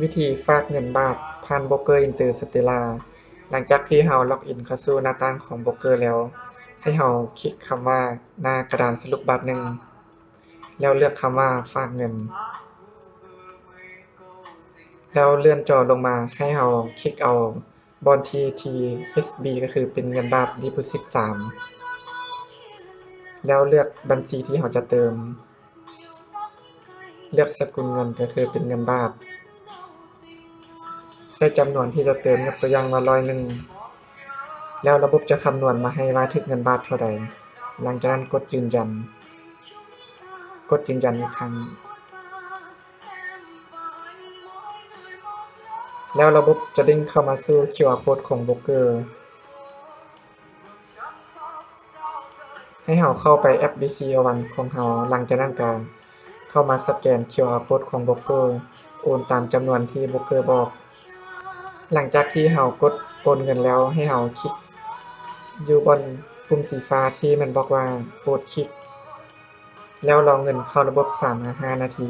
ວິທີຝາກເງິນບາດຜ່ານໂບຣກເກີອິນເຕີສະເຕລາ. ຫຼັງຈາກທີ່ເຮົາລັອກອິນເຂົ້າສູ່ໜ້າຕ່າງຂອງໂບຣກເກີແລ້ວ, ໃຫ້ເຮົາຄລິກຄຳວ່າໜ້າກະດານສະຫຼຸບບາດໜຶ່ງ ແລ້ວເລືອກຄຳວ່າຝາກເງິນ ແລ້ວເລື່ອນຈໍລົງມາ ໃຫ້ເຮົາຄລິກເອົາບ່ອນທີ່ ທີເອັສບີ ກໍຄືເປັນເງິນບາດດີໂພຊິດສາມ ແລ້ວເລືອກບັນຊີທີ່ເຮົາຈະເຕີມ ເລືອກສະກຸນເງິນກໍຄືເປັນເງິນບາດ ໃສ່ຈຳນວນທີ່ຈະເຕີມ ຍົກຕົວຢ່າງວ່າຮ້ອຍໜຶ່ງ ແລ້ວລະບົບຈະຄຳນວນມາໃຫ້ວ່າຖືກເງິນບາດເທົ່າໃດ. ຫຼັງຈາກນັ້ນກົດຢືນຢັນ ກົດຢືນຢັນອີກຄັ້ງ ແລ້ວລະບົບຈະເດັ້ງເຂົ້າມາສູ່ຄິວອາໂຄດຂອງໂບຣກເກີ. ໃຫ້ເຮົາເຂົ້າໄປແອັບບີຊີໂອວັນຂອງເຮົາ ຫຼັງຈາກນັ້ນກະເຂົ້າມາສະແກນຄິວອາໂຄດຂອງໂບຣກເກີ ໂອນຕາມຈຳນວນທີ່ໂບຣກເກີບອກ. ຫຼັງຈາກທີ່ເຮົາກົດໂອນເງິນແລ້ວ ໃຫ້ເຮົາຄລິກຢູ່ບ່ອນປຸ່ມສີຟ້າທີ່ມັນບອກວ່າໂປດຄລິກ ແລ້ວລໍເງິນເຂົ້າລະບົບສາມຫາຫ້ານາທີ.